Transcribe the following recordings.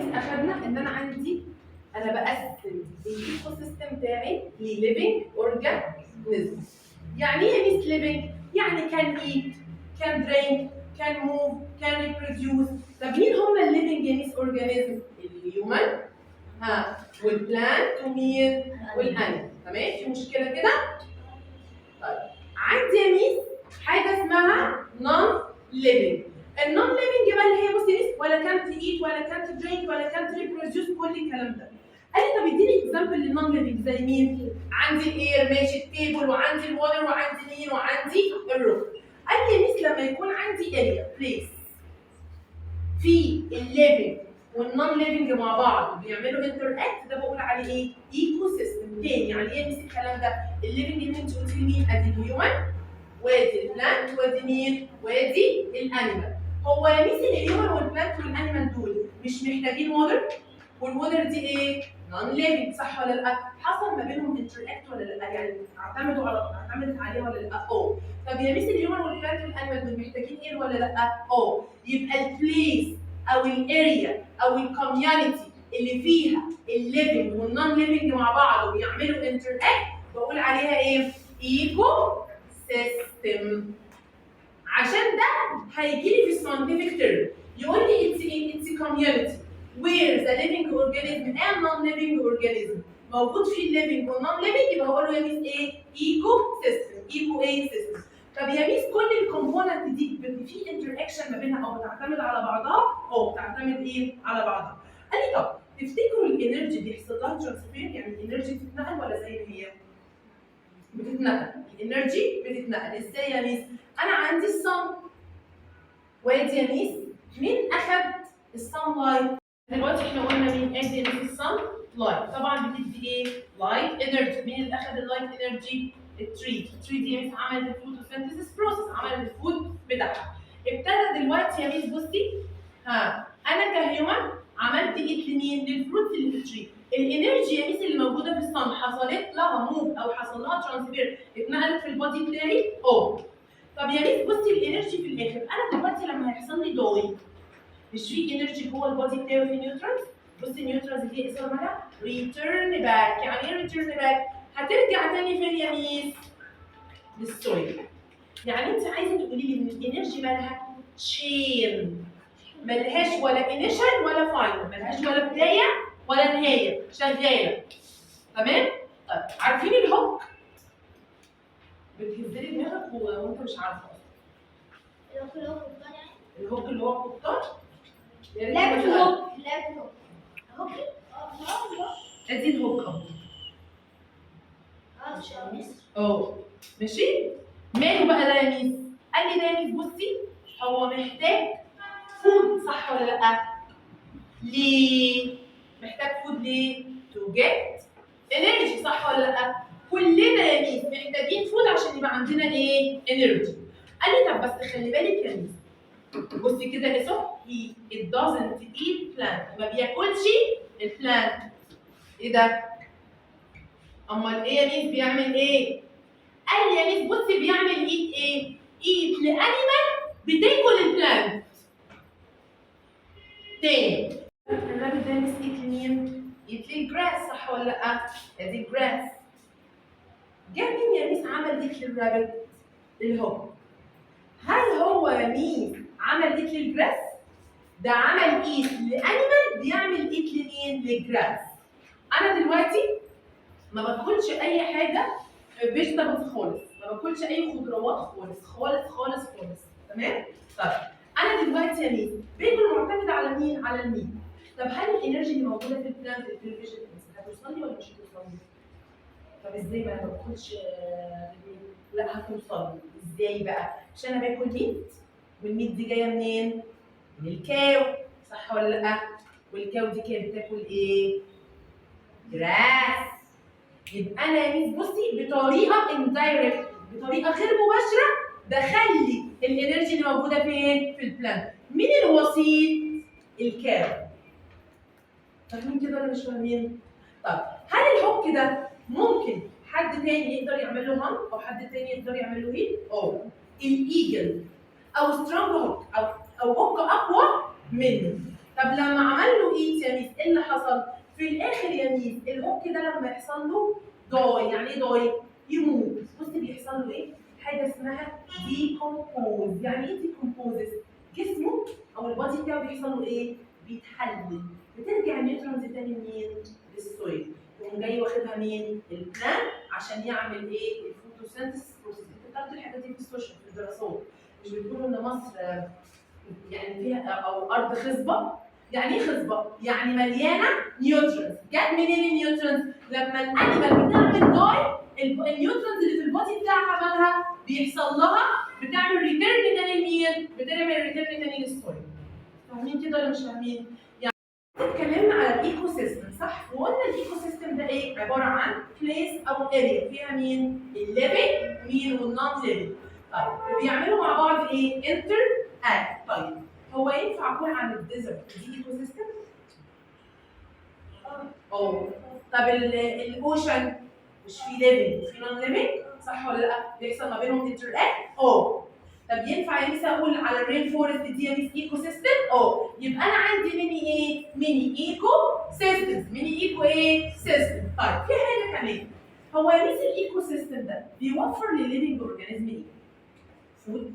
ميس اخدنا ان انا عندي، انا بقسم ال ecosystem بتاعي ل living organism. يعني ايه يا ميس living؟ يعني can eat، can drink، can move، can reproduce. طب مين هم ال living يا ميس organism؟ ال human ها وال plant ومين؟ وال animal. تمام؟ في مشكلة كده؟ طيب، عندي يا ميس حاجة اسمها non living. ال non living بقى اللي هي، بصي يا ميس، ولا كانت ايت ولا كانت درينك ولا كانت ريبروديوس، كل الكلام ده. قال لي طب اديني example لل non living زي مين؟ عندي ال air، ماشي، ال table، وعندي ال water، وعندي مين؟ وعندي الروك. قال لي يا ميس لما يكون عندي area، place، في ال living وال non living مع بعض بيعملوا interact، ده بقول عليه ايه؟ ecosystem. تاني، يعني ايه يا ميس الكلام ده؟ ال living اللي انت قلتي لي مين؟ ادي ال human وادي ال plant وادي مين؟ وادي ال animal. هو يا ميس ال human وال plant وال animal دول مش محتاجين water؟ وال water دي ايه؟ non living، صح ولا لا؟ حصل ما بينهم interact ولا لا؟ يعني اعتمدوا على اعتمدت عليه ولا لا؟ اه. طب يا ميس ال human وال plant وال animal دول محتاجين air ولا لا؟ اه. يبقى ال place او ال area او ال community اللي فيها ال living وال non living مع بعض وبيعملوا interact بقول عليها ايه؟ ecosystem. عشان ده هيجي لي في ال scientific term يقول لي it's ايه؟ it's community where the living organism and non-living organism، موجود فيه ال living وال non living، يبقى هقول له يا ميس ايه؟ ecosystem. eco ايه؟ system. طب يا ميس كل ال component دي بيبقى في interaction ما بينها او بتعتمد على بعضها؟ او بتعتمد ايه؟ على بعضها. قال لي طب تفتكروا ال energy بيحصل لها transfer؟ يعني ال energy بتتنقل ولا زي ما هي؟ بتتنقل. ال energy بتتنقل ازاي يا ميس؟ انا عندي ال sun، وادي يا ميس مين اخد ال sunlight؟ دلوقتي احنا قلنا مين؟ ادي يا ميس ال sunlight، طبعا بتدي ايه؟ light energy. مين اللي اخد ال light energy؟ ال tree. ال tree دي يا ميس عملت ال photosynthesis process، عملت ال food بتاعها. ابتدى دلوقتي يا ميس، بصي ها، انا ك human عملت eat لمين؟ لل fruit اللي في ال tree. ال energy يا ميس اللي موجودة في ال sun حصلت لها move او حصل لها transfer، اتنقلت في ال body بتاعي؟ اه. طب يا ميس بصي، ال energy في الاخر، انا دلوقتي لما هيحصل لي die، مش في energy جوه ال body بتاعي؟ في nutrients. بصي، ال nutrients دي ايه مالها؟ return back. يعني ايه return back؟ هترجع تاني فين يا ميس؟ لل soil. يعني انت عايزه تقولي لي ان ال energy مالها؟ chain، ملهاش ولا initial ولا final، ملهاش ولا بداية ولا نهايه، شغاله. تمام؟ طيب، عارفين ال hook؟ بتهز لي دماغك وانت مش عارفه اصلا. ال hook اللي هو قبطان يعني؟ ال hook اللي هو قبطان؟ يا ريت. لعبة ما ال hook، لعبة ال hook، هوكي، اه. ادي ال hook اهو. اه، مش مصر. اه، ماشي. ماله بقى ده يا ميس؟ قال لي ده يا ميس، بصي، هو محتاج food، صح ولا لا؟ ليه؟ محتاج food ليه؟ to get energy، صح ولا لا؟ كلنا يا ميس محتاجين food عشان يبقى عندنا ايه؟ energy. قال لي طب بس خلي بالك يا ميس، بصي كده يا سو، he it doesn't eat plant، ما بياكلش ال plant. ايه ده؟ امال ايه يا ميس؟ بيعمل ايه؟ قال لي يا ميس بصي، بيعمل eat ايه؟ eat ل animal بتاكل ال plant. تاني، ال rabbit ده يا ميس eat لمين؟ eat لل grass، صح ولا لا؟ ادي ال grass. جه مين يا ميس عمل eat لل rabbit؟ ال hawk. هل هو يا ميس عمل eat لل grass؟ ده عمل eat ل animal بيعمل eat لمين؟ لل grass. انا دلوقتي ما باكلش اي حاجة vegetables خالص، ما باكلش اي خضروات خالص خالص خالص خالص، تمام؟ طيب، انا دلوقتي يا ميس باكل معتمد على مين؟ على ال meat. طب هل ال energy اللي موجودة في ال plant، في ال vegetables، هتوصل لي ولا مش هتوصل لي؟ طب ازاي ما انا ما باكلش meat؟ لا، هتوصل لي. ازاي بقى؟ مش انا باكل meat؟ وال meat دي جاية منين؟ من ال cow، صح ولا لا؟ وال cow دي كانت بتاكل ايه؟ grass. يبقى انا يا ميس بصي، بطريقة indirect، بطريقة غير مباشره، دخل لي ال energy اللي موجودة فين؟ في ال plant. مين الوسيط؟ ال cow. فاهمين كده ولا مش فاهمين؟ طب هل ال hawk ده ممكن حد تاني يقدر يعمل له hunt او حد تاني يقدر يعمل له eat؟ اه، ال eagle او strong hawk او hawk اقوى منه. طب لما عمل له eat يا ميس ايه اللي حصل؟ في الاخر يا ميس ال hawk ده لما يحصل له die، يعني ايه die؟ يموت. بص بيحصل له ايه؟ حاجة اسمها decompose. يعني ايه decomposes؟ جسمه او ال body بتاعه بيحصل له ايه؟ بيتحلل، بترجع ال nutrients تاني منين؟ لل soil. يقوم جاي واخدها مين؟ ال plant عشان يعمل ايه؟ ال photosynthesis process. انتوا بتاخدوا الحاجات دي في ال social في الدراسات، مش بتقولوا ان مصر يعني فيها او ارض خصبة؟ يعني ايه خصبة؟ يعني مليانة nutrients. جت منين ال nutrients؟ لما ال animal بتعمل die، ال nutrients اللي في ال body بتاعها مالها؟ بيحصل لها بتعمل return تاني لمين؟ بتعمل return تاني لل soil. فاهمين كده ولا مش فاهمين؟ يعني اتكلمنا على ال ecosystem، صح؟ وقلنا ال ecosystem ده ايه؟ عبارة عن place او area فيها مين؟ ال living مين وال non living. طيب وبيعملوا مع بعض ايه؟ interact. طيب هو ينفع اقول عن ال desert دي ecosystem؟ اه. طب ال ocean مش في living وفي non living، صح ولا لا؟ بيحصل ما بينهم interact؟ اه. طب ينفع يا ميس اقول على ال rainforest دي يا ميس ecosystem؟ اه. يبقى انا عندي many ايه؟ many ecosystems. many eco ايه؟ system. طيب في حاجة كمان، هو يا ميس ال ecosystem ده بيوفر للل living organism ايه؟ food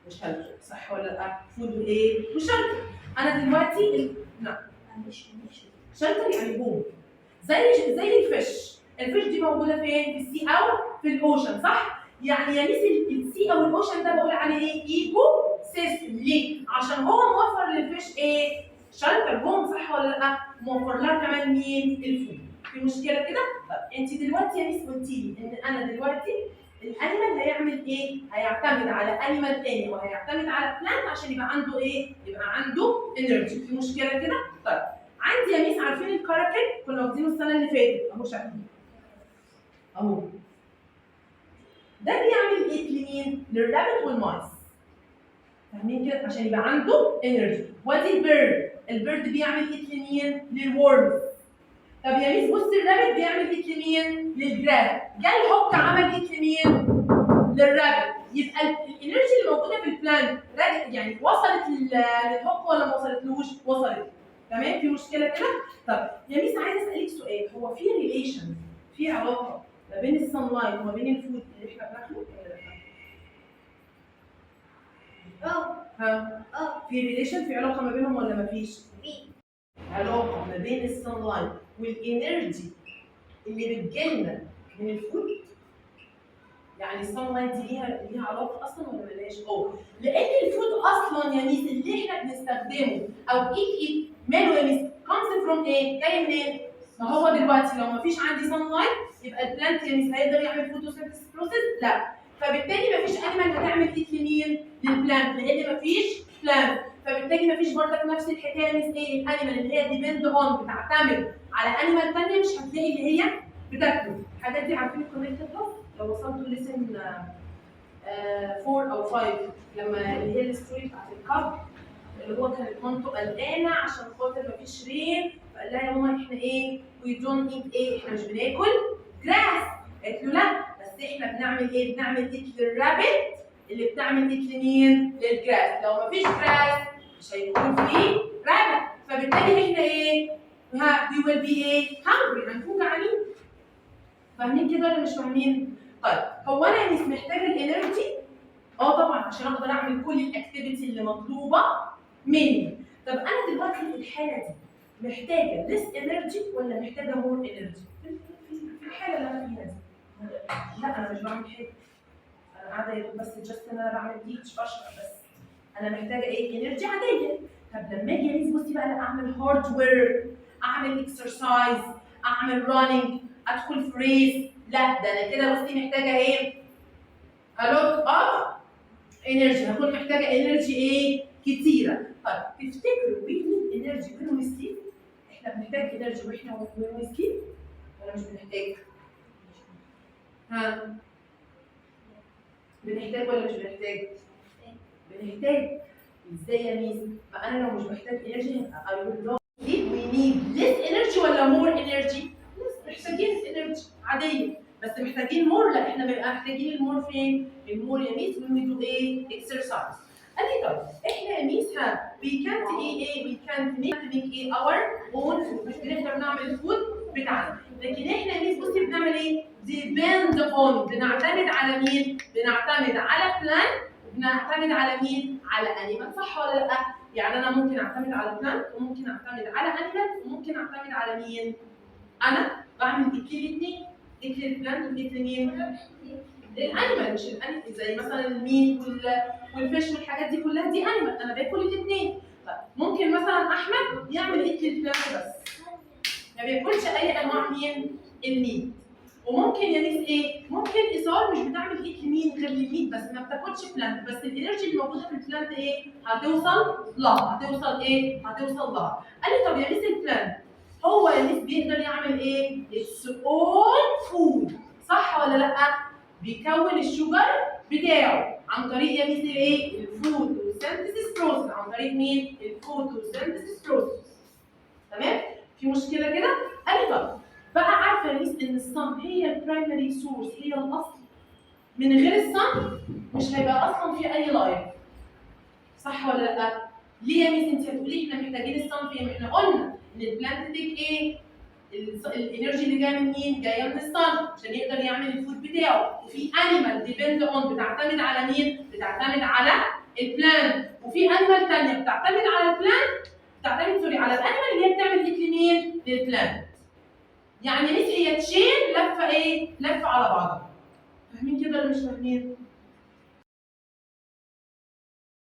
و shelter، صح ولا لا؟ food وايه؟ و shelter. انا دلوقتي نعم. معلش معلش. shelter يعني home، زي ال fish. ال fish دي موجودة فين؟ في ال sea او في ال ocean، صح؟ يعني يا ميس ال sea او ال ocean ده بقول عليه ايه؟ ecosystem. ليه؟ عشان هو موفر لل fish ايه؟ shelter، home، صح ولا لا؟ موفر لها كمان مين؟ ال food. في مشكلة كده؟ طب انت دلوقتي يا ميس قلتي لي ان انا دلوقتي ال animal هيعمل ايه؟ هيعتمد على animal تاني وهيعتمد على plant عشان يبقى عنده ايه؟ يبقى عنده energy. في مشكلة كده؟ طيب عندي يا ميس، عارفين ال caracal؟ كنا واخدينه السنة اللي فاتت، اهو شكله اهو. ده بيعمل eat لمين؟ لل rabbit وال mice. فاهمين كده؟ عشان يبقى عنده energy. وادي ال bird، ال bird بيعمل eat لمين؟ لل worms. طب يا ميس بص، ال rabbit بيعمل eat لمين؟ لل grass. جه ال hawk عمل eat لمين؟ لل rabbit. يبقى ال energy اللي موجودة في ال plant يعني وصلت لل hawk ولا ما وصلتلوش؟ وصلت. تمام؟ في مشكلة كده؟ طب يا ميس عايزه اسالك سؤال، هو في relation، في علاقة ما بين ال sunlight وما بين ال food اللي احنا بناكله ولا لا؟ اه. ها؟ اه. في relation، في علاقة ما بينهم ولا ما فيش؟ في. علاقة ما بين ال sunlight وال energy اللي بتجيلنا من ال food؟ يعني ال sunlight دي ليها علاقة اصلا ولا مالهاش؟ اه، لان ال food اصلا يا ميس اللي احنا بنستخدمه او eat it ماله يا ميس؟ comes from ايه؟ جاي منين؟ ما هو دلوقتي لو ما فيش عندي sunlight يبقى ال plant يا ميس هيقدر يعمل photosynthesis process؟ لا. فبالتالي ما فيش animal هتعمل eat لمين؟ لل plant، لان ما فيش plant. فبالتالي ما فيش برضك نفس الحكاية يا ميس ايه؟ ال animal اللي هي depend on، بتعتمد على animal ثانيه، مش هتلاقي اللي هي بتاكله. الحاجات دي عارفين ال connected dots؟ لو وصلتوا lesson 4 او 5، لما اللي هي ال story بتاعت ال cub اللي هو كانت مامته قلقانة عشان خاطر مفيش rain، فقال لها يا ماما احنا ايه؟ we don't eat ايه؟ احنا مش بناكل grass. قالت له لا، بس احنا بنعمل ايه؟ بنعمل eat لل rabbit اللي بتعمل eat لمين؟ لل grass. لو مفيش grass مش هيكون فيه rabbit، فبالتالي احنا ايه؟ ها، we will be ايه؟ hungry، هنكون جعانين. فاهمين كده ولا مش فاهمين؟ طيب هو انا مش محتاجه ال energy؟ اه طبعا، عشان اقدر اعمل كل ال activity اللي مطلوبه مني. طب انا دلوقتي في الحالة دي محتاجه less energy ولا محتاجه more energy؟ في الحالة اللي انا فيها دي، لا انا مش بعمل حاجه، انا قاعدة يا دوب بس just ان انا بعمل teach، بشرح بس. انا محتاجه ايه؟ energy عاديه. طب لما اجي يا بصي بقى، لا اعمل hard work، اعمل exercise، اعمل running، ادخل في race، لا ده انا كده بصي محتاجه ايه؟ a lot of energy، هكون محتاجه energy ايه؟ كتيره. طيب تفتكروا we need energy when we sleep؟ احنا بنحتاج energy واحنا when we sleep ولا مش بنحتاج؟ ها، بنحتاج ولا مش بنحتاج؟ بنحتاج. ازاي يا ميس؟ ما انا لو مش محتاج energy I will not sleep. we need less energy ولا more energy؟ less. محتاجين energy عادية، بس محتاجين more؟ لا، احنا بنبقى محتاجين ال more فين؟ ال more يا ميس when we do ايه؟ exercise. قال لي طب احنا يا ميس ها وي كانت ايه ايه وي كانت ميك ايه اور اون فود، مش بنقدر نعمل ال food بتاعنا، لكن احنا يا ميس بصي بنعمل ايه؟ depend on، بنعتمد على مين؟ بنعتمد على plant وبنعتمد على مين؟ على animal، صح ولا لا؟ يعني انا ممكن اعتمد على plant وممكن اعتمد على animal وممكن اعتمد على مين؟ انا بعمل eat الاثنين، eat ال plant و eat مين؟ لل animal، مش ال animal زي مثلا ال meat وال fish والحاجات دي كلها دي animal، انا باكل الاثنين. طيب ممكن مثلا احمد يعمل eat ال plant بس، ما بياكلش اي انواع مين؟ ال meat. وممكن يا ميس ايه؟ ممكن ايثار مش بتعمل eat لمين غير لل meat بس، ما بتاكلش plant، بس ال energy اللي موجودة في ال plant ايه؟ هتوصل لها، هتوصل ايه؟ هتوصل لها. قال لي طب يا ميس ال plant هو يا ميس بيقدر يعمل ايه؟ its own food، صح ولا لا؟ بيكون ال sugar بتاعه عن طريق يا ميس الايه؟ ال photosynthesis process، عن طريق مين؟ ال photosynthesis process. تمام؟ في مشكلة كده؟ قال لي طب بقى عارفه يا ميس ان ال sun هي ال primary source، هي الاصل، من غير ال sun مش هيبقى اصلا في اي life، صح ولا لا؟ ليه يا ميس انت هتقولي احنا محتاجين ال sun في ايه؟ ما احنا قلنا ان ال plant take ايه؟ ال energy اللي جاية من مين؟ جاية من ال sun عشان يقدر يعمل ال food بتاعه، وفي animal depend on بتعتمد على مين؟ بتعتمد على ال plant، وفي animal ثانية بتعتمد على ال plant، بتعتمد sorry على ال animal اللي هي بتعمل eat لمين؟ لل plant. يعني ميس هي chain لفه ايه؟ لفه على بعضها. فاهمين كده ولا مش فاهمين؟